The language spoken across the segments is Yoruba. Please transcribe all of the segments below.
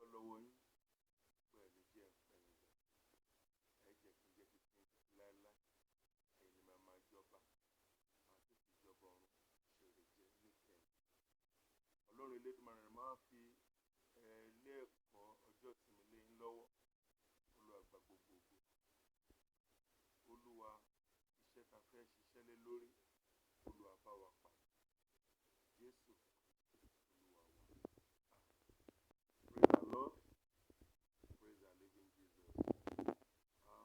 Dúpẹ́ lọ́wọ́ yín pé ẹ ní jẹ́ n pẹ̀yìndà. Ẹ jẹ́ kí n jẹ́ titi yín títí láéláé. Ẹ̀yin ni màá máa jọba. Màá sì fi ìjọba ọ̀run ṣèrè jẹ níkẹyìn. Ọlọ́run Elédùmarè máa fi ilé ẹ̀kọ́ ọjọ́ ìsinmi lé yín lọ́wọ́. Olúwa gba gbogbo ògo. Olúwa, iṣẹ́ ta fẹ́ ṣiṣẹ́ lé lórí, Olúwa bá wa pàdé. Jésù Olúwa wa. Àmín. Praise the Lord. Praise the living Jesus. A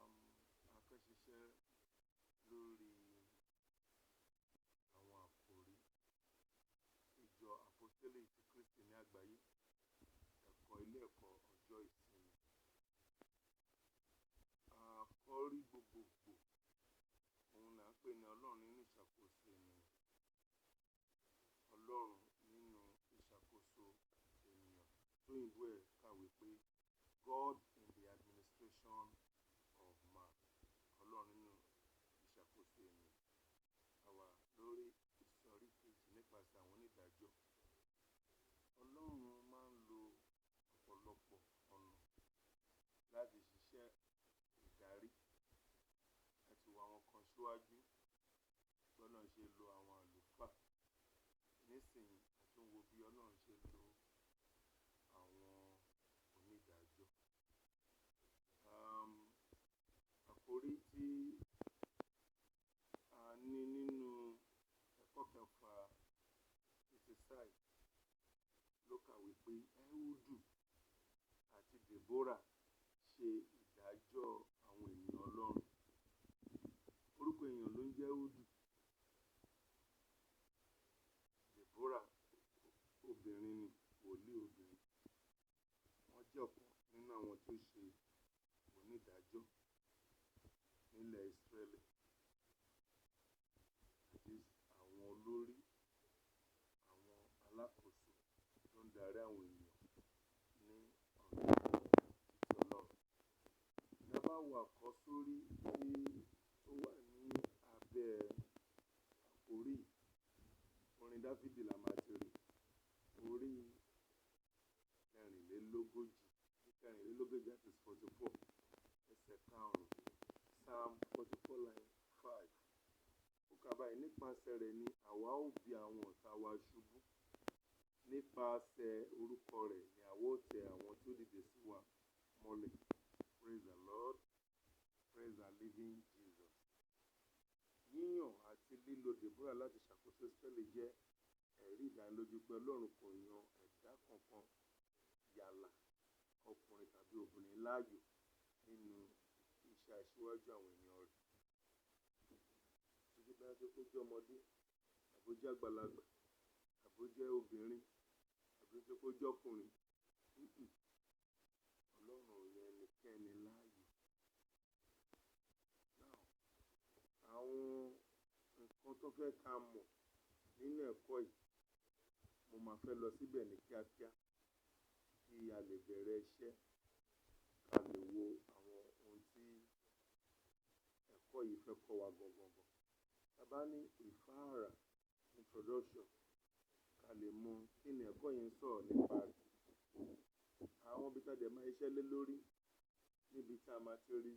fẹ́ ṣiṣẹ́ lórí àwọn àkòrí ìjọ Àpọ́stélì ti Kristi ní àgbáyé, ẹ̀kọ́ ilé ẹ̀kọ́ ọjọ́ ìsinmi. Àkọ́rí gbogbogbò, òun là ń pè ní Ọlọ́run nínú ìṣàkóso ènìyàn. Ọlọ́run nínú ìṣàkóso ènìyàn. Tóyìnbó ẹ̀ kàwé pé God in the administration of man. Ọlọ́run nínú ìṣàkóso ènìyàn. A wà lórí ìsọ̀rí kejì nípasẹ̀ àwọn onídàájọ́. Ọlọ́run máa ń lo ọ̀pọ̀lọpọ̀ ọ̀nà láti ṣiṣẹ́ ìdarí láti wá àwọn kan síwájú. Bí Ọlọ́run ṣe lo àwọn àlùfáà. Nísìnyí, a tún wo bí Ọlọ́run ṣe lo àwọn onídàájọ́. Àkòrí tí a ní nínú ẹ̀kọ́ kẹfà exercise ló kàwé pé Ehúdù àti Deborah ṣe ìdájọ́ àwọn ènìyàn Ọlọ́run. Orúkọ èèyàn ló ń jẹ́ Ehúdù. Deborah obìnrin ni, wòlíì obìnrin. Wọ́n jẹ́ ọ̀kan nínú àwọn tó ṣe onídàájọ́ nílẹ̀ Ísírẹ́lì. Àti àwọn olórí, àwọn alákòóso tó ń darí àwọn ènìyàn ní ọ̀nà titi Ọlọ́run. Tí a bá wo àkọ́sórí tí ó wà ní abẹ́ àkòrí yìí, orin Dafidi la máa ti rí. Orí kẹrìnlélógójì, kẹrìnlélógójì, that is 44, ẹsẹ̀ karùn-ún, Psalm 44 line 5. Ó kà báyìí: nípasẹ̀ rẹ̀ ni àwa ó bí àwọn ọ̀tá wa ṣubú. Nípasẹ̀ orúkọ rẹ̀ ni àwa ó tẹ àwọn tí ó dìde sí wa mọ́lẹ̀. Praise the Lord. Praise the living Jesus. Yíyàn àti lílo Deborah láti ṣàkóso Ísírẹ́lì jẹ́ ẹ̀rí ìdánilójú pé Ọlọ́run kò yan ẹ̀dá kankan yálà ọkùnrin tàbí obìnrin láàyò nínú iṣẹ́ aṣíwájú àwọn ènìyàn rẹ̀. Títí bá ṣe kó jẹ́ ọmọdé, àbí ó jẹ́ àgbàlagbà, àbí ó jẹ́ obìnrin, àbí ó ṣe kó jẹ́ ọkùnrin. Ọlọ́run ò yan ẹnikẹ́ni láàyò. Now, àwọn nǹkan tó fẹ́ ká mọ̀ nínú ẹ̀kọ́ yìí, mo máa fẹ́ lọ síbẹ̀ ní kíákíá kí a lè bẹ̀rẹ̀ iṣẹ́, ká lè wo àwọn ohun tí ẹ̀kọ́ yìí fẹ́ kọ́ wa gangan. Tá bá ní ìfáàrà, introduction, ká lè mọ̀ kí ni ẹ̀kọ́ yìí ń sọ̀rọ̀ nípa rẹ̀. Àwọn ibi tí a dẹ̀ máa ṣiṣẹ́ lé lórí níbi tí a máa ti rí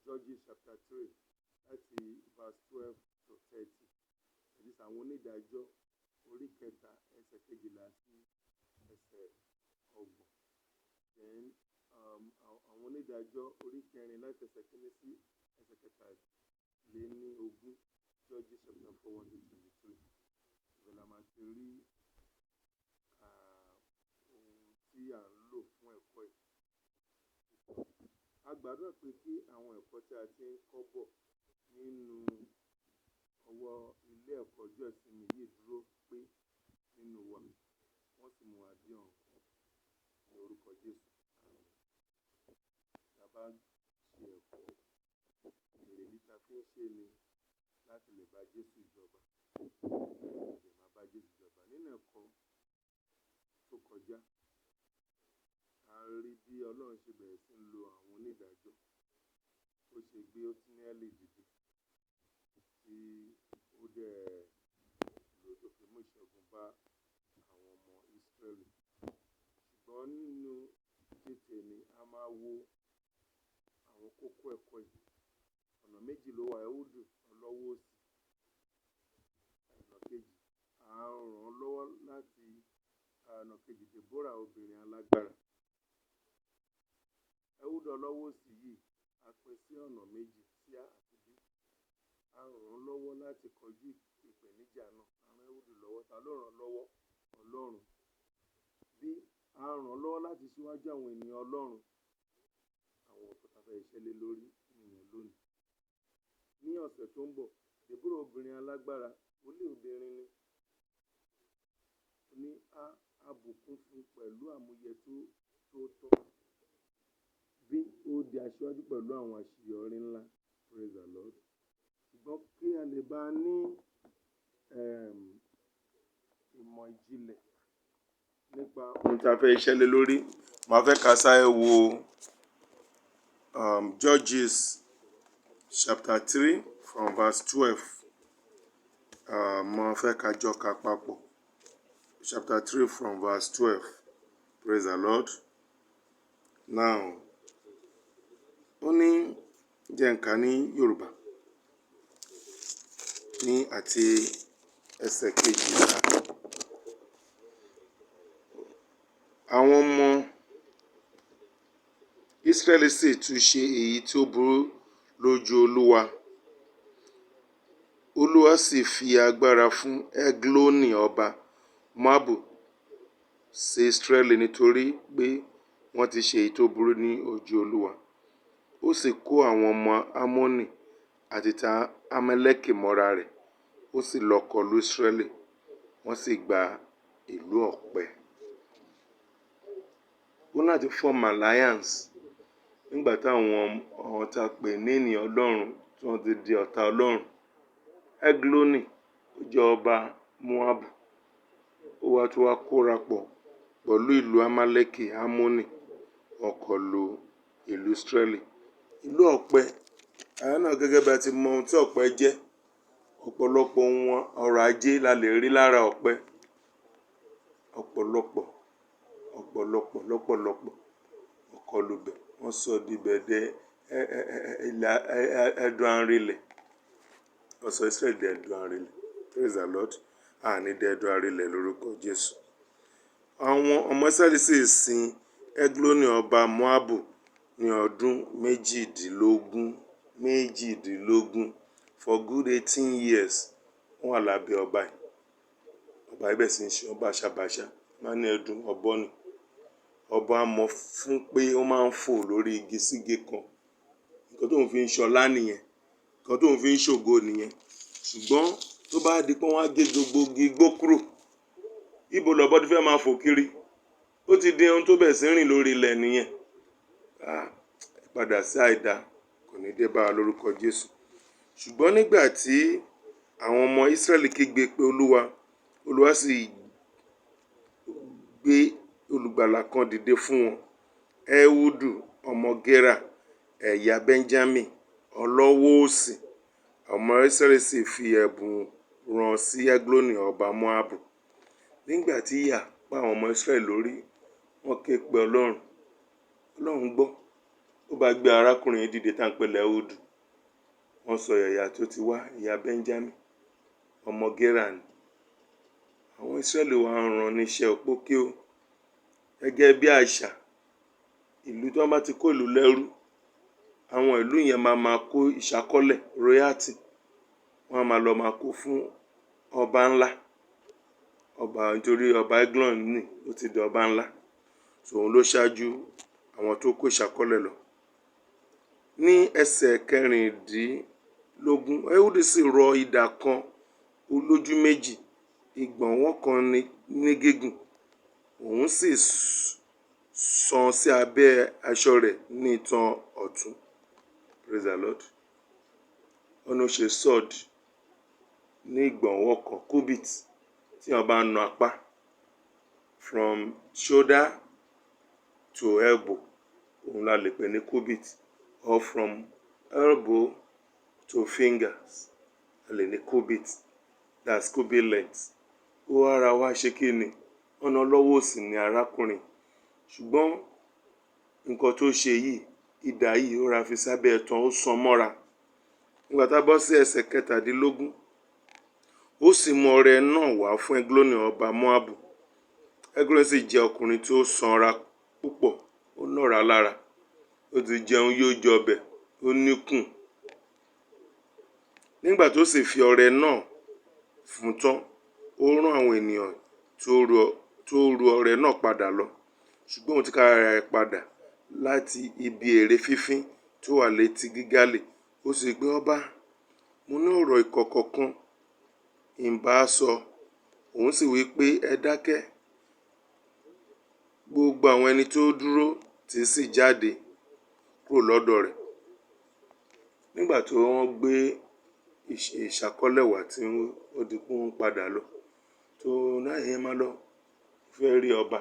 Judges chapter 3 láti verse 12 to 30. That is àwọn onídàájọ́ orí kẹta ẹsẹ̀ 12 sí ẹsẹ̀ 30. Then àwọn onídàájọ́ orí kẹrin láti ẹsẹ̀ 1 sí ẹsẹ̀ 23, Judges chapter 4 1 to 23. Ibẹ̀ la máa ti rí ohun tí à ń lò fún ẹ̀kọ́ yìí. A gbàdúrà pé kí àwọn ẹ̀kọ́ tí a ti ń kọ́ bọ̀ nínú ọwọ́ ilé ẹ̀kọ́ ọjọ́ ìsinmi yìí dúró pé nínú wa, wọ́n sì mú wa dé ọ̀run ní orúkọ Jésù. Àmín. Tí a bá ṣe ẹ̀kọ́, èrèdí tí a fi ń ṣe ni láti lè bá Jésù jọba. A dẹ̀ máa bá Jésù jọba. Nínú ẹ̀kọ́ tó kọjá, a rí bí Ọlọ́run ṣe bẹ̀rẹ̀ sí ń lo àwọn onídàájọ́. Ó ṣe gbé Otnieli dìde tí ó dẹ̀ lò tó fi mú ìṣẹ́gun bá àwọn ọmọ Ísírẹ́lì. Ṣùgbọ́n nínú máa wo àwọn kókó ẹ̀kọ́ yìí. Ọ̀nà méjì ló wà: Ẹ́húdù ọlọ́wọ́ òsì. Ọ̀nà kejì, à ń ràn án lọ́wọ́ láti ọ̀nà kejì, Deborah obìnrin alágbára. Ẹ́húdù ọlọ́wọ́ òsì yìí a pín sí ọ̀nà méjì, sí A àti B. A ràn án lọ́wọ́ láti kojú ìpèníjà náà. A rán Ẹ́húdù lọ́wọ́. Ta ló ràn án lọ́wọ́? Ọlọ́run. B, a ràn án lọ́wọ́ láti ṣíwájú àwọn ènìyàn Ọlọ́run. Àwọn nǹkan tá a fẹ́ ṣiṣẹ́ lé lórí nìyẹn lónìí. Ní ọ̀sẹ̀ tó ń bọ̀, Deborah obìnrin alágbára, wòlíì obìnrin ni. Ó ní a bùkún fún pẹ̀lú àmúyẹ tó tọ́. B, ó di aṣíwájú pẹ̀lú àwọn àṣeyọrí ńlá. Praise the Lord. Ṣùgbọ́n kí a lè bá ní ìmọ̀ ìjìnlẹ̀ nípa ohun tí a fẹ́ ṣiṣẹ́ lé lórí, màá fẹ́ ká sáré wo Judges chapter 3 from verse 12. Mo fẹ́ ká jọ ka papọ̀. Chapter 3 from verse 12. Praise the Lord. Now, ó ní, jẹ́ n kà ní Yorùbá ní àti ẹsẹ̀ 12. Àwọn ọmọ Ísírẹ́lì sì tún ṣe èyí tí ó burú lójú Olúwa. Olúwa sì fi agbára fún Egloni ọba Moabu sí Ísírẹ́lì nítorí pé wọ́n ti ṣe èyí tó burú ní ojú Olúwa. Ó sì kó àwọn ọmọ Ammoni àti ti Amaleki mọ́ra rẹ̀, ó sì lọ kọlu Ísírẹ́lì, wọ́n sì gba ìlú ọ̀pẹ. Ó ní láti form alliance nígbà táwọn àwọn tá a pè ní ènìyàn Ọlọ́run tí wọ́n ti di ọ̀tá Ọlọ́run. Egloni, ó jẹ́ ọba Moabu. Ó wá tún wá kóra pọ̀ pẹ̀lú ìlú Amaleki, Ammoni, wọ́n kọlu ìlú Ísírẹ́lì. Ìlú ọ̀pẹ, àwa náà gẹ́gẹ́ bí a ti mọ ohun tí ọ̀pẹ jẹ́, ọ̀pọ̀lọpọ̀ ohun ọrọ̀ ajé la lè rí lára ọ̀pẹ. Ọ̀pọ̀lọpọ̀, ọ̀pọ̀lọpọ̀, lọ́pọ̀lọpọ̀ wọ́n kọlu ibẹ̀, wọ́n sọ di ibẹ̀ dẹ ilẹ̀ ẹdun arinlẹ̀. Wọ́n sọ Ísírẹ́lì di ẹdun arinlẹ̀. Praise the Lord. A ní di ẹdun arinlẹ̀ lórúkọ Jésù. Àwọn ọmọ Ísírẹ́lì sì sin Egloni ọba Moabu ní ọdún 18, 18, for good 18 years. Wọ́n wà lábẹ́ ọba yìí. Ọba yìí bẹ̀rẹ̀ sí ní ṣe wọ́n báṣabàṣa. Wọ́n ní ẹdun ọ̀bọ ni. Ọba mọ̀ fún pé ó máa ń fò lórí igi sígi kan. Nǹkan tó ń fi ń ṣọlá nìyẹn. Nǹkan tó ń fi ń ṣògo nìyẹn. Ṣùgbọ́n tó bá di pé wọ́n á gé gbogbo igi igbó kúrò, ibo lọ̀bọ ti fẹ́ máa fò kiri? Ó ti di ohun tó bẹ̀rẹ̀ sí rìn lórí ilẹ̀ nìyẹn. Ah, ìpadà sí àìda kò ní dé bá wa lórúkọ Jésù. Ṣùgbọ́n nígbà tí àwọn ọmọ Ísírẹ́lì kígbe pé Olúwa, Olúwa sì gbé olùgbàlà kan dìde fún wọn. Ehud ọmọ Gera, ẹ̀yà Benjamin, ọlọ́wọ́ òsì. Àwọn ọmọ Ísírẹ́lì sì fi ẹ̀bùn rán sí Egloni ọba Moabu. Nígbà tí ìyà pa àwọn ọmọ Ísírẹ́lì lórí, wọ́n ké pe Ọlọ́run. Ọlọ́run gbọ́. Ó bá gbé arákùnrin yìí dìde tá ń pè ní Ehud. Wọ́n sọ ẹ̀yà tó ti wá, ẹ̀yà Benjamin, ọmọ Gera ni. Àwọn Ísírẹ́lì wá ń rán níṣẹ́ pókí o. Gẹ́gẹ́ bí àṣà, ìlú tí wọ́n bá ti kó ìlú lẹ́rú, àwọn ìlú yẹn máa ma kó ìṣákọ́lẹ̀, royalty. Wọ́n á máa lọ máa kó fún ọba ńlá. Ọba nítorí ọba Eglon ní ó ti di ọba ńlá. So òun ló ṣáájú àwọn tó kó ìṣákọ́lẹ̀ lọ. Ní ẹsẹ̀ 16, Ehud sì rọ idà kan olójú méjì, ìgbọ̀nwọ́ kan ní gígùn. Òun sì sán sí abẹ́ aṣọ rẹ̀ ní itan ọ̀tún. Praise the Lord. Wọ́n ní ó ṣe sword ní ìgbọ̀nwọ́ kan, cubit, tí èèyàn bá na apá from shoulder to elbow, òun la lè pè ní cubit, or from elbow to fingers, a lè ní cubit, that's cubit length. Ó ara wá ṣe kí ni? Wọ́n ní ọlọ́wọ́ òsì ni arákùnrin. Ṣùgbọ́n Nǹkan tó ṣe yìí, idà yìí, ó ra fi sábẹ́ ẹtan, ó san mọ́ra. Nígbà tá a bọ́ sí ẹsẹ̀ 17, ó sì mú ọrẹ náà wá fún Egloni ọba Moabu. Egloni sì jẹ́ ọkùnrin tí ó sanra púpọ̀, ó lọ́ràá lára, ó ti jẹun yó jọbẹ̀, ó níkùn. Nígbà tó sì fi ọrẹ náà fún tán, ó rán àwọn ènìyàn tó ru ọrẹ náà padà lọ. Ṣùgbọ́n òun tìkára rẹ̀ padà láti ibi ère fífín tó wà létí Gilgali. Ó sì wí pé, "Ọba, mo ní ọ̀rọ̀ ìkọ̀kọ̀ kan ìbá sọ." Òun sì wí pé, "Ẹ dákẹ́." Gbogbo àwọn ẹni tó dúró tì í sì jáde kúrò lọ́dọ̀ rẹ̀. Nígbà tí wọ́n gbé ìṣàkọọ́lẹ̀ wá tí ó di pé wọ́n padà lọ, tó náà ẹ̀yin máa lọ, fẹ́ rí ọba.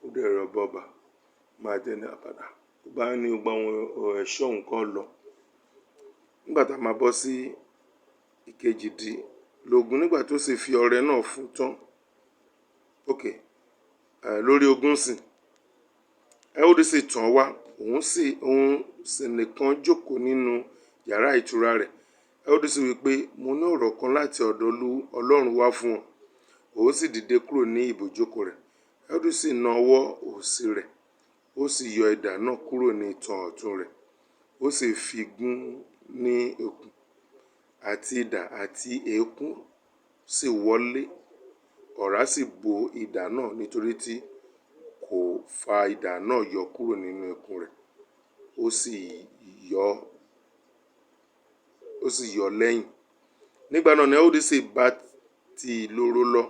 Ó dẹ̀ rí ọba ọba, máa jẹ́ ní àpàdà. Ó bá ní gbogbo àwọn ẹ̀ṣọ́ òun kan lọ. Nígbà tá a máa bọ́ sí 18, nígbà tó sì fi ọrẹ náà fún tán, okay, lórí 20 sìn, Ehudi sì tàn wá, òun sì nìkan jókòó nínú yàrá ìtura rẹ̀. Ehudi sì wí pé, "Mo ní ọ̀rọ̀ kan láti ọ̀dọ̀ Ọlọ́run wá fún ọ." Òun sì dìde kúrò ní ibùjókòó rẹ̀. Ehudi sì na ọwọ́ òsì rẹ̀, ó sì yọ idà náà kúrò ní itan ọ̀tún rẹ̀, ó sì fi gún ní ikùn, àti idà àti eékún sì wọlé, ọ̀rá sì bo idà náà nítorí tí kò fa idà náà yọ kúrò nínú ikùn rẹ̀, ó sì yọ lẹ́yìn. Nígbà náà ni Ehudi sì bá ti ìloro lọ,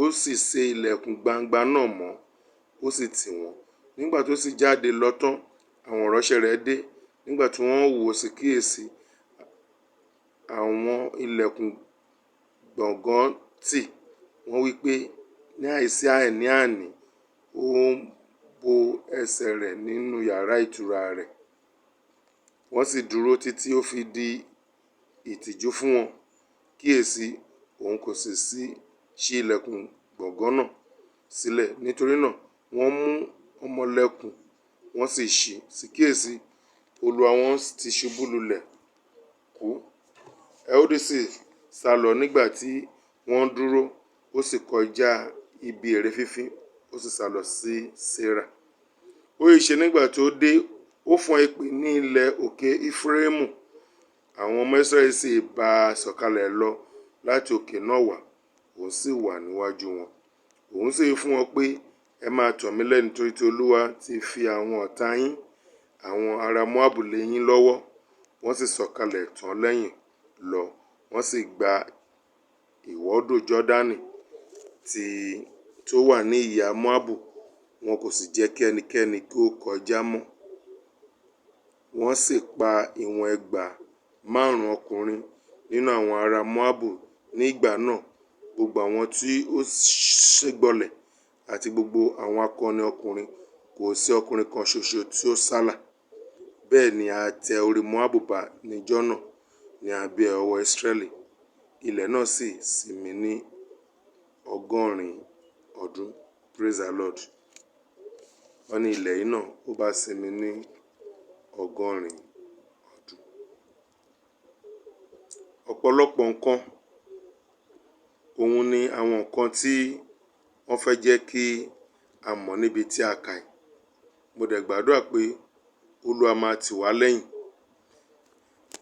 ó sì sé ìlẹ̀kùn gbangba náà mọ́, ó sì tì wọ́n. Nígbà tó sì jáde lọ tán, àwọn ìránṣẹ́ rẹ̀ dé. Nígbà tí wọ́n wò sì kíyèsi, àwọn ìlẹ̀kùn gbọ̀ngàn tì. Wọ́n wí pé, ní àìsí àní-àní, ó ń bọ ẹsẹ̀ rẹ̀ nínú yàrá ìtura rẹ̀. Wọ́n sì dúró títí ó fi di ìtìjú fún wọn. Kíyèsi, òun kò sì ṣí ìlẹ̀kùn gbọ̀ngàn náà sílẹ̀. Nítorí náà wọ́n mú ọmọ ìlẹ̀kùn, wọ́n sì ṣí. Sì kíyèsi, olúwa wọn ti ṣubú lulẹ̀ kú. Ehudi sì sálọ nígbà tí wọ́n dúró, ó sì kọjá ibi ère fífín, ó sì sálọ sí Seira. Ó sì ṣe nígbà tí ó dé, ó fọ́n ìpè ní ilẹ̀ òkè Efraimu. Àwọn ọmọ Israẹli sì bá a sọ̀kalẹ̀ lọ láti òkè náà wá, òun sì wà níwájú wọn. Òun sì wí fún wọn pé, "Ẹ máa tọ̀ mí lẹ́yìn, nítorí tí Olúwa ti fi àwọn ọ̀tá yín, àwọn ará Moabu, lé yín lọ́wọ́." Wọ́n sì sọ̀kalẹ̀ tọ̀ ọ́n lẹ́yìn lọ, wọ́n sì gba ìwọdò Jordani tí ó wà ní ìhà Moabu, wọn kò sì jẹ́ kí ẹnikẹ́ni kí ó kọjá mọ́. Wọ́n sì pa ìwọ̀n 5,000 ọkùnrin nínú àwọn ará Moabu ní ìgbà náà, gbogbo àwọn tí ó sígbọ̀nlẹ̀ àti gbogbo àwọn akọni ọkùnrin, kò sí ọkùnrin kan ṣoṣo tí ó sálà. Bẹ́ẹ̀ ni a tẹ orí Moabu ba ní ọjọ́ náà ní abẹ́ ọwọ́ Israẹli. Ilẹ̀ náà sì sinmi ní 80 ọdún. Praise the Lord. Wọ́n ní ilẹ̀ yìí náà ó bá sinmi ní 80 ọdún. Ọ̀pọ̀lọpọ̀ nǹkan òun ni àwọn nǹkan tí wọ́n fẹ́ jẹ́ kí a mọ̀ níbi tí a kà yìí. Mo dẹ̀ gbàdúrà pé Olúwa máa tì wá lẹ́yìn.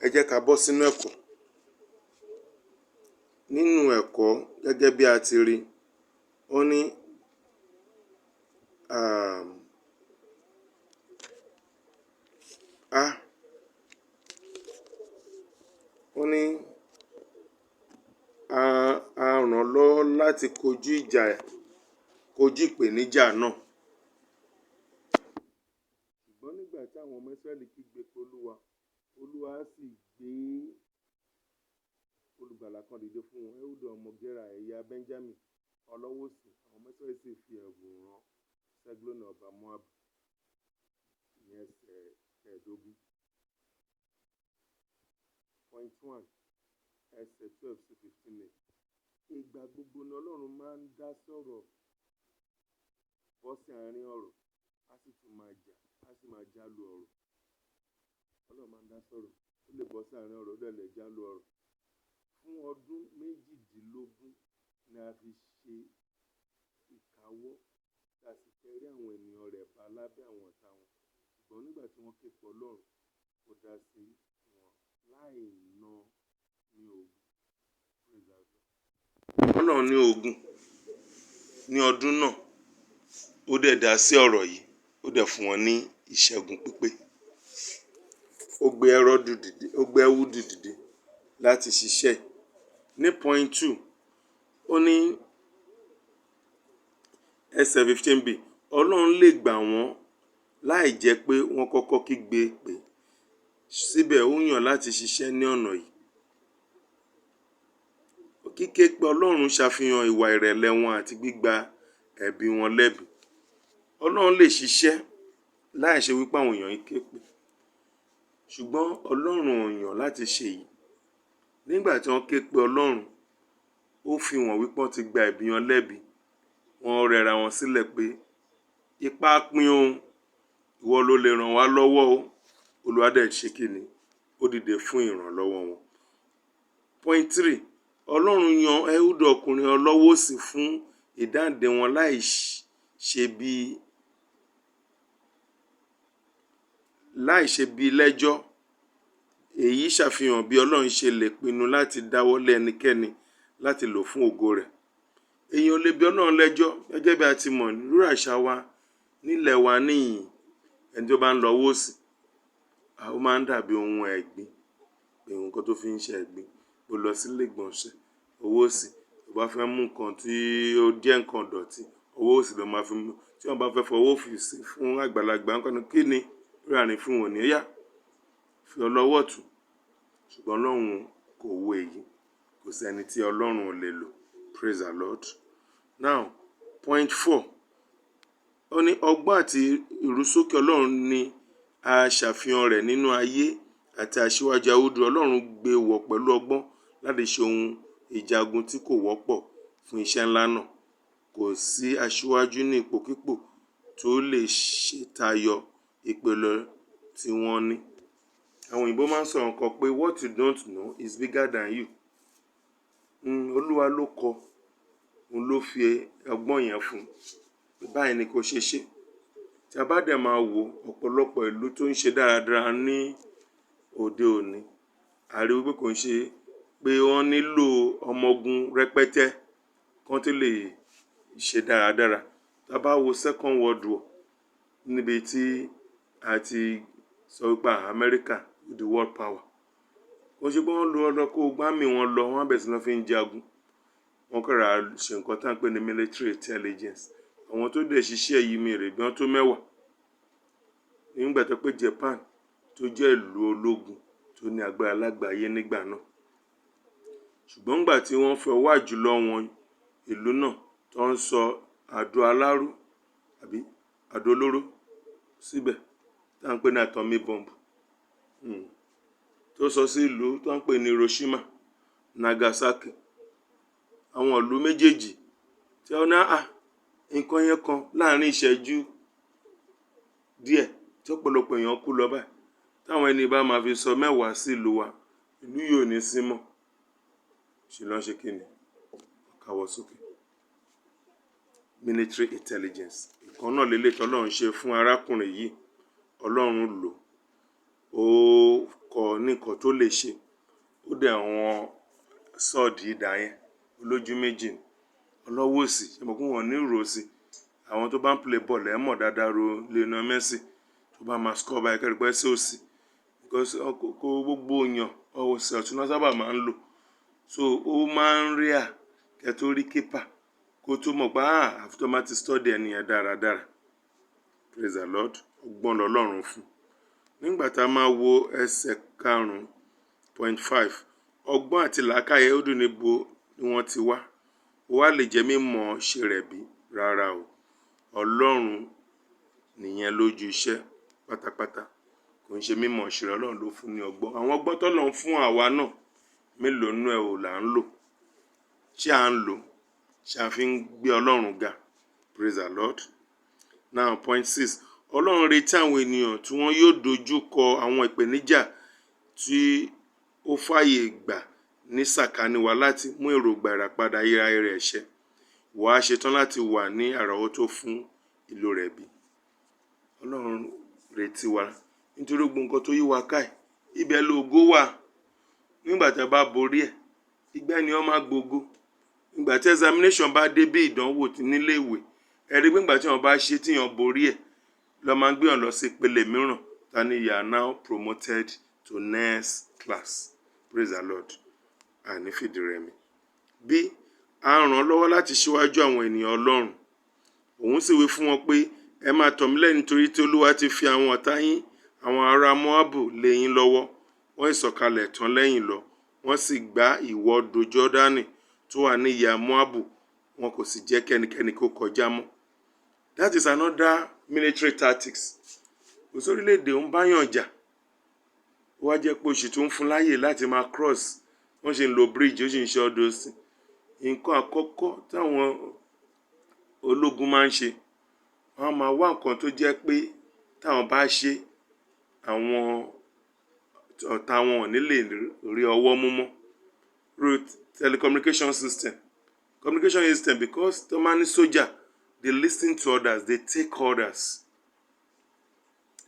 Ẹ jẹ́ ká bọ́ sínú ẹ̀kọ́. Nínú ẹ̀kọ́ gẹ́gẹ́ bí a ti rí, ó ní a ó ní a ràn lọ́wọ́ láti kojú ìjà, kojú ìpèníjà náà. Ṣùgbọ́n nígbà tí àwọn ọmọ Israẹli kígbe pé Olúwa, Olúwa sì gbé olùgbàlà kan dìde fún wọn, Ehudi ọmọ Gera, ẹ̀yà Benjamini, ọlọ́wọ́ òsì. Àwọn ọmọ Israẹli sì fi ẹ̀bùn rán sí Egloni ọba Moabu ní ẹsẹ̀ 15. Point one, ẹsẹ̀ 12 sí 15. Ìgbà gbogbo ni Ọlọ́run máa ń dá sọ̀rọ̀, bọ́ sí àárín ọ̀rọ̀. Á sì tún máa jà, á sì máa jálù ọ̀rọ̀. Ọlọ́run máa ń dá sọ̀rọ̀, ó lè bọ́ sáàárín ọ̀rọ̀, ó dẹ̀ lè jálù ọ̀rọ̀. Fún ọdún 18 ni a fi ṣe ìkáwọ́ tí a sì tẹrí àwọn ènìyàn rẹ̀ ba lábẹ́ àwọn ọ̀tá wọn. Ṣùgbọ́n nígbà tí wọ́n ké pe Ọlọ́run, ó dá sí wọn láì ná ní ogun. Praise the Lord. Ọlọ́run ní ogun ní ọdún náà, ó dẹ̀ dá sí ọ̀rọ̀ yìí, ó dẹ̀ fún wọn ní ìṣẹ́gun pípé. Ó gbé Ẹ́rọ́dù dìde, ó gbé Ẹ́húdù dìde láti ṣiṣẹ́. Ní point two, ó ní ẹsẹ̀ 15b, Ọlọ́run lè gbà wọ́n láì jẹ́ pé wọ́n kọ́kọ́ kígbe pé, síbẹ̀ ó yàn láti ṣiṣẹ́ ní ọ̀nà yìí. Kíké pe Ọlọ́run ṣàfihàn ìwà ìrẹ̀lẹ̀ wọn àti gbígba ẹ̀bi wọn lẹ́bi. Ọlọ́run lè ṣiṣẹ́ láì ṣe wípé àwọn èèyàn yìí ké pè. Ṣùgbọ́n Ọlọ́run ò yàn láti ṣe èyí. Nígbà tí wọ́n ké pe Ọlọ́run, ó fi hàn wípé wọ́n ti gba ẹ̀bi wọn lẹ́bi. Wọ́n rẹra wọn sílẹ̀ pé ipá pín o, ìwọ ló lè ràn wá lọ́wọ́ o. Olúwa dẹ̀ ṣe kíni? Ó dìde fún ìrànlọ́wọ́ wọn. Point three, Ọlọ́run yan Ẹ́húdù, ọkùnrin ọlọ́wọ́ òsì, fún ìdáǹdè wọn láì ṣe bí lẹ́jọ́. Èyí ṣàfihàn bí Ọlọ́run ṣe lè pinnu láti dáwọ́lé ẹnikẹ́ni láti lò fún ògo rẹ̀. Èèyàn ò lè bi Ọlọ́run lẹ́jọ́. Gẹ́gẹ́ bí a ti mọ̀ nírú àṣà wa nílẹ̀ wa níhìn, ẹni tó bá ń lọ ọwọ́ òsì, ó máa ń dàbí ohun ẹ̀gbin, pé nǹkan tó fi ń ṣe ẹ̀gbin. Ó lọ sílé ìgbọ̀nsẹ̀, ọwọ́ òsì. Tó bá fẹ́ mú nǹkan tí ó jẹ́ nǹkan ìdọ̀tí, ọwọ́ òsì ló máa fi mú. Tí wọ́n bá fẹ́ fọwọ́ òsì fún àgbàlagbà, wọ́n kọ́ ni kí ni irú àrífín wo ni? Ó yá, fi ọlọ́wọ́ ọ̀tún. Ṣùgbọ́n Ọlọ́run kò wo èyí. Kò sí ẹni tí Ọlọ́run ò lè lò. Praise the Lord. Now, point four. Ó ní ọgbọ́n àti ìrusókè Ọlọ́run ni a ṣàfihàn rẹ̀ nínú ayé àti aṣíwájú Ehúdù. Ọlọ́run gbé wọ̀ pẹ̀lú ọgbọ́n láti ṣe ohun ìjagun tí kò wọ́pọ̀ fún iṣẹ́ ńlá náà. Kò sí aṣíwájú ní ipòkípò tó lè ṣe tayọ ìpele tí wọ́n ní. Àwọn òyìnbó máa ń sọ nǹkan pé "What you don't know is bigger than you." Olúwa ló kọ, òun ló fi ọgbọ́n yẹn fún. Báyìí ni kò ṣe ṣe. Tí a bá dẹ̀ máa wo ọ̀pọ̀lọpọ̀ ìlú tó ń ṣe dáradára ní òde òní, a rí wípé kò ń ṣe pé wọ́n nílò ọmọ ogun rẹpẹtẹ kí wọ́n tó lè ṣe dáradára. Tí a bá wo Second World War, níbi tí a ti sọ wípé America, the world power. Kò ṣe pé wọ́n lọ kó gbogbo army wọn lọ, wọ́n bẹ̀rẹ̀ sí ní fi ń jagun. Wọ́n kàn rọra ṣe nǹkan tí à ń pè ní military intelligence. Àwọn tó dẹ̀ ṣiṣẹ́ yìí, mi rò bí wọ́n tó 10. Nígbà tó pé Japan tó jẹ́ ìlú ológun tó ní agbára lágbàáyé nígbà náà. Ṣùgbọ́n nígbà tí wọ́n fi ọwọ́ àjùlọ wọn ìlú náà tó ń sọ àdó aláró àbí àdó olóró síbẹ̀ tí à ń pè ní atomic bomb. Tó sọ sí ìlú tó ń pè ní Hiroshima, Nagasaki. Àwọn ìlú méjèèjì tí wọ́n ní à nǹkan yẹn kan láàrin ìṣẹ́jú díẹ̀ tí ọ̀pọ̀lọpọ̀ èèyàn kú lọ báyìí. Tí àwọn ẹni bá máa fi sọ 10 sí ìlú wa, ìlú yìí ò ní sí mọ́. Ṣe ló ń ṣe kíni? Káwọ́ sókè. Military intelligence. Ìkan náà leleyi tí Ọlọ́run ṣe fún arákùnrin yìí. Ọlọ́run lò ó, kọ́ ní nǹkan tó lè ṣe. Ó dẹ̀ wọ́n sword, idà yẹn olójú méjì ni. Ọlọ́wọ́ òsì, ṣé mo pé wọ́n ní ìrò sí. Àwọn tó bá ń play ball ẹ mọ̀ dáadáa ro Lionel Messi tó bá máa score báyìí, kẹ́rì pé ẹsẹ̀ òsì, because kó gbogbo èèyàn ọwọ́ òsì ọ̀tún náà sábà máa ń lò. So ó máa ń rare kẹ́ tó rí keeper kó tó mọ̀ pé ah, àfi tó bá ti study ẹni yẹn dáradára. Praise the Lord. Ọgbọ́n lọ́lọ́run fún. Nígbà tá a máa wo ẹsẹ̀ karùn-ún, point five, ọgbọ́n àti làákàyè Ehúdù, níbo ni wọ́n ti wá? Ó wá lè jẹ́ mímọ̀ ṣe rẹ̀ bí? Rárá o. Ọlọ́run nìyẹn lójú iṣẹ́ pátápátá. Kò ń ṣe mímọ̀ ṣe rẹ̀, Ọlọ́run ló fún ní ọgbọ́n. Àwọn ọgbọ́n tó Ọlọ́run fún àwa náà, mélòó nínú ẹ̀ ò là ń lò? Ṣé à ń lò? Ṣé a fi ń gbé Ọlọ́run ga? Praise the Lord. Now, point six. Ọlọ́run retí àwọn ènìyàn tí wọ́n yóò dojú kọ àwọn ìpèníjà tí ó fàyè gbà ní sàkání wa láti mú èròǹgbà ìràpadà ayérayé rẹ̀ ṣẹ. Ìwọ á ṣetán láti wà ní àrọ́wọ́tó fún ìlò rẹ̀ bí? Ọlọ́run retí wa nítorí gbogbo nǹkan tó yí wa ká yìí, ibẹ̀ lògo wà. Nígbà tí a bá borí ẹ̀, ìgbà ni wọ́n máa gbògo. Nígbà tí examination bá dé bí ìdánwò nílé ìwé, ẹ rí pé nígbà tí èèyàn bá ṣe tí èèyàn borí ẹ̀, lọ́ máa ń gbé èèyàn lọ sí ìpele mìíràn. Ta ni you are now promoted to next class. Praise the Lord. Àní fìdí rẹmi. Bí a ràn án lọ́wọ́ láti ṣíwájú àwọn ènìyàn Ọlọ́run. Òun sì wí fún wọn pé, "Ẹ máa tọ̀ mí lẹ́yìn, nítorí tí Olúwa ti fi àwọn ọ̀tá yín, àwọn ará Móábù, lé yín lọ́wọ́." Wọ́n sì sọ̀kalẹ̀ tán lẹ́yìn lọ. Wọ́n sì gbá ìwọdò Jọ́dánì tó wà ní ìhà Móábù. Wọn kò sì jẹ́ kí ẹnikẹ́ni kó kọjá mọ́. That is another military tactics. Kò sí orílẹ̀-èdè ń báyàn jà. Ó wá jẹ́ pé oṣù tó ń fún láyè láti máa cross. Wọ́n ṣe ń lo bridge, ó sì ń ṣe all those things. Nǹkan àkọ́kọ́ táwọn ológun máa ń ṣe, wọ́n á máa wá nǹkan tó jẹ́ pé táwọn bá ṣe, àwọn ọ̀tá wọn ò ní lè rí ọwọ́ mú mọ́. Root telecommunication system. Communication system, because tó máa ní sójà, they listen to others, they take orders.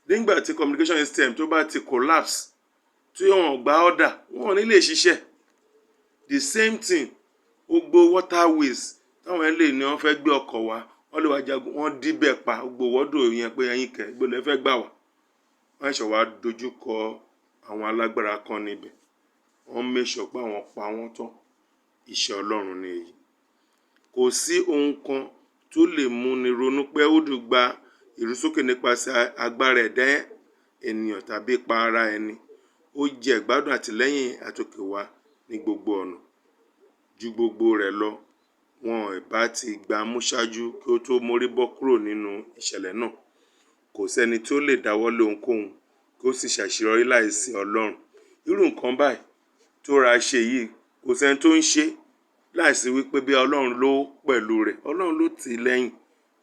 Nígbà tí communication system tó bá ti collapse, tí wọ́n gba order, wọn ò ní lè ṣiṣẹ́. The same thing, gbogbo waterways táwọn lè ní wọ́n fẹ́ gbé ọkọ̀ wá, wọ́n lè wá jagun, wọ́n díbẹ̀ pa gbogbo wọ́dọ̀ yẹn pé ẹ̀yin kẹ̀, gbọ́dọ̀ lẹ fẹ́ gbà wá. Wọ́n ṣẹ̀ wá dojú kọ àwọn alágbára kan níbẹ̀. Wọ́n make sure pé àwọn pa wọ́n tán. Iṣẹ́ Ọlọ́run ni èyí. Kò sí ohun kan tó lè múni ronú pé Ehud gba ìrúsókè nípasẹ̀ agbára ẹ̀dá ènìyàn tàbí ipa ara ẹni. Ó jẹ ìgbádùn àtìlẹ́yìn àtòkè wá ní gbogbo ọ̀nà. Ju gbogbo rẹ̀ lọ, wọn ìbá ti gbá mú ṣáájú kí ó tó mórí bọ́ kúrò nínú ìṣẹ̀lẹ̀ náà. Kò sẹ́ni tó lè dáwọ́lé ohunkóhun kí ó sì ṣàṣeyọrí láìsí Ọlọ́run. Irú nǹkan báyìí tó ra ṣe yìí, kò sẹ́ni tó ń ṣe láìsí wípé bí Ọlọ́run ló pẹ̀lú rẹ̀. Ọlọ́run ló tì í lẹ́yìn.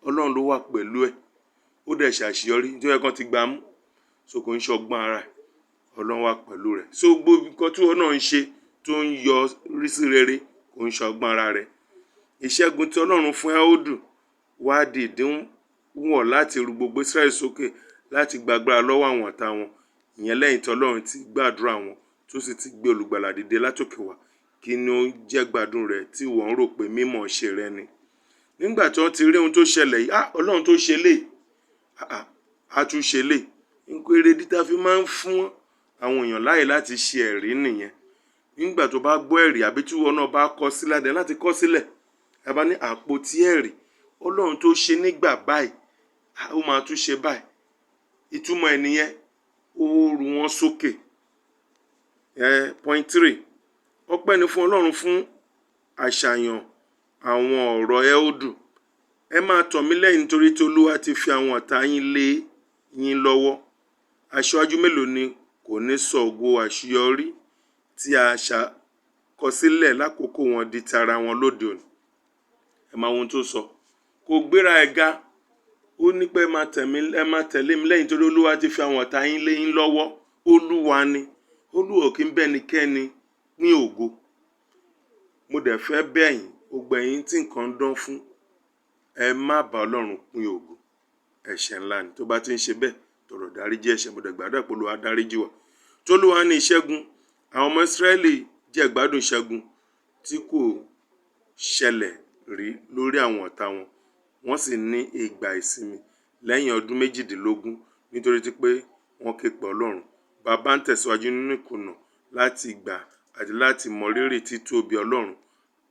Ọlọ́run ló wà pẹ̀lú ẹ̀. Ó dẹ̀ ṣàṣeyọrí nítorí ẹ̀ kan ti gbá mú. So kò ń ṣe ọgbọ́n ara ẹ̀. Ọlọ́run wà pẹ̀lú rẹ̀. So gbogbo nǹkan tí ìwọ náà ń ṣe tó ń yọ rí sí rere, kò ń ṣe ọgbọ́n ara rẹ̀. Ìṣẹ́gun tí Ọlọ́run fún Ehud wá di ìdíwọ̀n láti ru gbogbo Israẹli sókè láti gba agbára lọ́wọ́ àwọn ọ̀tá wọn. Ìyẹn lẹ́yìn tí Ọlọ́run ti gbàdúrà wọn tó sì ti gbé olùgbàlà dìde látòkè wá. Kí ni ó ń jẹ́ gbádùn rẹ̀ tí ìwọ ń rò pé mímọ̀ ṣe rẹ ni? Nígbà tí wọ́n ti rí ohun tó ṣẹlẹ̀ yìí, ah, Ọlọ́run tó ṣe lè, ah, a tún ṣe lè. Nǹkan èrèdí tí a fi máa ń fún àwọn èèyàn láàyè láti ṣe ẹ̀rí nìyẹn. Nígbà tó bá gbọ́ ẹ̀rí àbí tí ìwọ náà bá kọ sílẹ̀ dẹ̀ láti kọ sílẹ̀, a bá ní àpótí ẹ̀rí, Ọlọ́run tó ṣe nígbà báyìí, ó máa tún ṣe báyìí. Ìtumọ̀ ẹ̀ nìyẹn, ó ru wọn sókè. Point three. Ọpẹ́ ni fún Ọlọ́run fún àṣàyàn àwọn ọ̀rọ̀ Ehud. "Ẹ máa tọ̀ mí lẹ́yìn, nítorí tí Olúwa ti fi àwọn ọ̀tá yín lé yín lọ́wọ́." Aṣáájú mélòó ni kò ní sọ ògo àṣeyọrí tí a ṣàkọsílẹ̀ lákòókò wọn di tara wọn lóde òní? Ẹ máa wo ohun tó sọ. Kò gbéra ẹ̀ ga. Ó ní pé ẹ máa tẹ̀lé mi lẹ́yìn torí Olúwa ti fi àwọn ọ̀tá yín lé yín lọ́wọ́. Olúwa ni. Olúwa ò kí ń bẹ́nikẹ́ni pín ògo. Mo dẹ̀ fẹ́ bẹ̀ yín, gbogbo ẹ̀yin tí nǹkan ń dán fún, ẹ má bá Ọlọ́run pín ògo. Ẹ̀ṣẹ̀ ńlá ni. Tó bá ti ń ṣe bẹ́ẹ̀, tọrọ ìdáríjì ẹ̀ṣẹ̀. Mo dẹ̀ gbàdúrà pé Olúwa á dáríjì wá. Tolúwa ní ìṣẹ́gun. Àwọn ọmọ Ísírẹ́lì jẹ́ ìgbádùn ìṣẹ́gun tí kò ṣẹlẹ̀ rí lórí àwọn ọ̀tá wọn. Wọ́n sì ní ìgbà ìsinmi lẹ́yìn ọdún 18 nítorí tí pé wọ́n ké pe Ọlọ́run. Bàbá ń tẹ̀síwájú nínú ìkùnà láti gbà àti láti mọ rírì títóbi Ọlọ́run,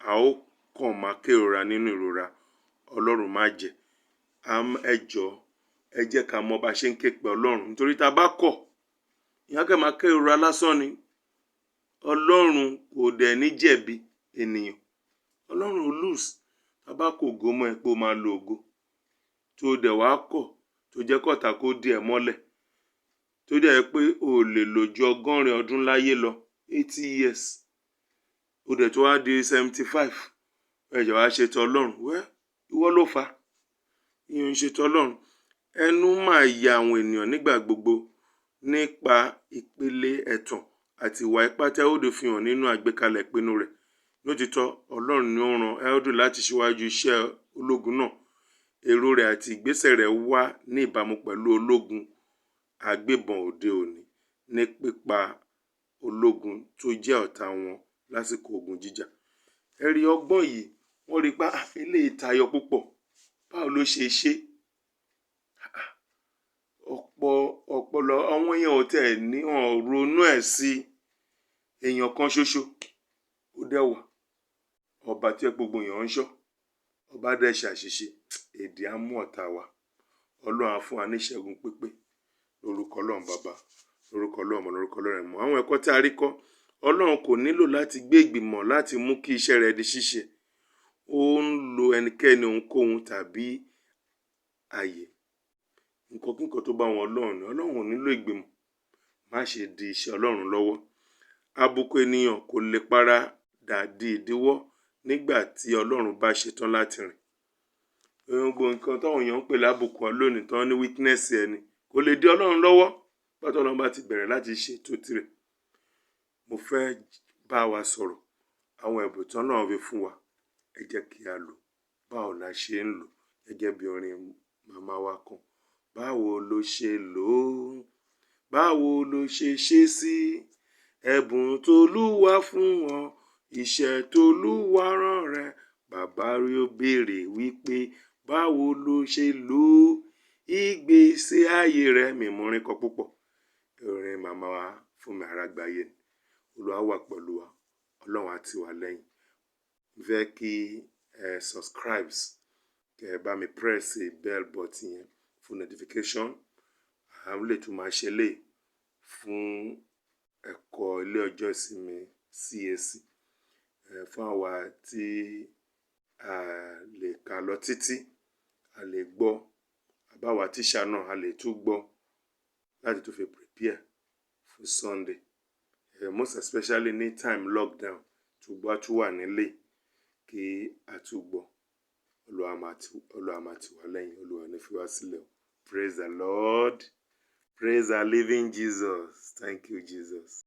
a ó kàn máa kérora nínú ìrora. Ọlọ́run má jẹ́. Ẹ jọ̀ọ́, ẹ jẹ́ ká mọ bá ṣe ń ké pe Ọlọ́run, nítorí tá a bá kọ̀, ìyẹn kàn máa kérora lásán ni. Ọlọ́run kò dẹ̀ ní jẹ̀bi ènìyàn. Ọlọ́run ò lose. Tá a bá kó ògo mọ́ ẹ pé o máa lo ògo, tó dẹ̀ wá kọ̀, tó jẹ́ kọ́ta kó dí ẹ mọ́lẹ̀, tó dẹ̀ jẹ́ pé o ò lè lò ju 80 ọdún láyé lọ, 80 years, o dẹ̀ tó wá di 75, ẹ jẹ̀ wá ṣe ti Ọlọ́run. Well, ìwọ ló fà á. Ìyẹn ò ń ṣe ti Ọlọ́run. Ẹnu máa ya àwọn ènìyàn nígbà gbogbo nípa ipele ẹ̀tàn àti ìwà ipá tí Ehudi fihàn nínú àgbékalẹ̀ ìpinnu rẹ̀. Ní òtítọ́ Ọlọ́run ni ó rán Ehudi láti síwájú iṣẹ́ ológun náà, èrò rẹ̀ àti ìgbésẹ̀ rẹ̀ wà ní ìbámu pẹ̀lú ológun agbébọn òde-òní ní pípa ológun tójẹ́ ọ̀tá wọn lásìkò ogun jíjà. Ẹ rí ọgbọ́n yìí, wọ́n rí pé eléyìí tayọ púpọ̀. Báwo ló ṣe ṣe? Ọ̀pọ̀ ọ̀pọ̀lọ àwọn èèyàn ò tẹ̀ ní wọn ò ronú ẹ̀ sí. Èèyàn kan ṣoṣo ó dẹ̀ wà, ọba tí gbogbo èèyàn ń ṣọ́. Ọba dẹ̀ ṣàṣìṣe, èdè á mú ọ̀tá wa. Ọlọ́run á fún wa ní ìṣẹ́gun pípé lórúkọ Ọlọ́run Baba, lórúkọ Ọlọ́run Ọmọ, lórúkọ Ọlọ́run Ẹ̀mọ́. Àwọn ẹ̀kọ́ tí a rí kọ́: Ọlọ́run kò nílò láti gbé ìgbìmọ̀ láti mú kí iṣẹ́ rẹ̀ di ṣíṣe. Ó ń lo ẹnikẹ́ni, ohunkóhun tàbí ààyè. Nǹkan kí nǹkan tó bá wọn Ọlọ́run ni. Ọlọ́run ò nílò ìgbìmọ̀. Má ṣe di iṣẹ́ Ọlọ́run lọ́wọ́. Àbùkù ènìyàn kò lè para dà di ìdíwọ́ nígbà tí Ọlọ́run bá ṣetán láti rìn. Gbogbo nǹkan táwọn èèyàn ń pè lábùkù lónìí tán ní weakness ẹni kò lè di Ọlọ́run lọ́wọ́ nígbà tí Ọlọ́run bá ti bẹ̀rẹ̀ láti ṣe ètò tirẹ̀. Mo fẹ́ bá wa sọ̀rọ̀ àwọn ẹ̀bùn tí Ọlọ́run fi fún wa. Ẹ jẹ́ kí a lò. Báwo la ṣe ń lò? Gẹ́gẹ́ bí orin màmá wa kan. Báwo lo ṣe lò ó? Báwo lo ṣe ṣe sí? Ẹ̀bùn t'Olúwa fún ọ, iṣẹ́ t'Olúwa rán rẹ. Bàbá yóò béèrè wípé báwo lo ṣe lò ó? Ìgbésí ayé rẹ. Mi ò mọ orin kọ púpọ̀. Orin màmá wa Fúnmi Arágbáyé ni. Olúwa wà pẹ̀lú wa. Ọlọ́run á tì wá lẹ́yìn. Mo fẹ́ kí ẹ subscribe, kí ẹ bá mi press bell button yẹn fún notification. A lè tún máa ṣe eléyìí fún ẹ̀kọ́ ilé ọjọ́ ìsinmi CAC. Fún àwa tí a lè kà lọ títí, a lè gbọ́. Àbí àwa teacher náà a lè tún gbọ́ láti tún fi prepare fún Sunday. Most especially ní time lockdown tí gbogbo wa tún wà nílé kí a tún gbọ́. Olúwa máa tì wá lẹ́yìn. Olúwa ò ní fi wá sílẹ̀ o. Praise the Lord. Praise the living Jesus. Thank you, Jesus.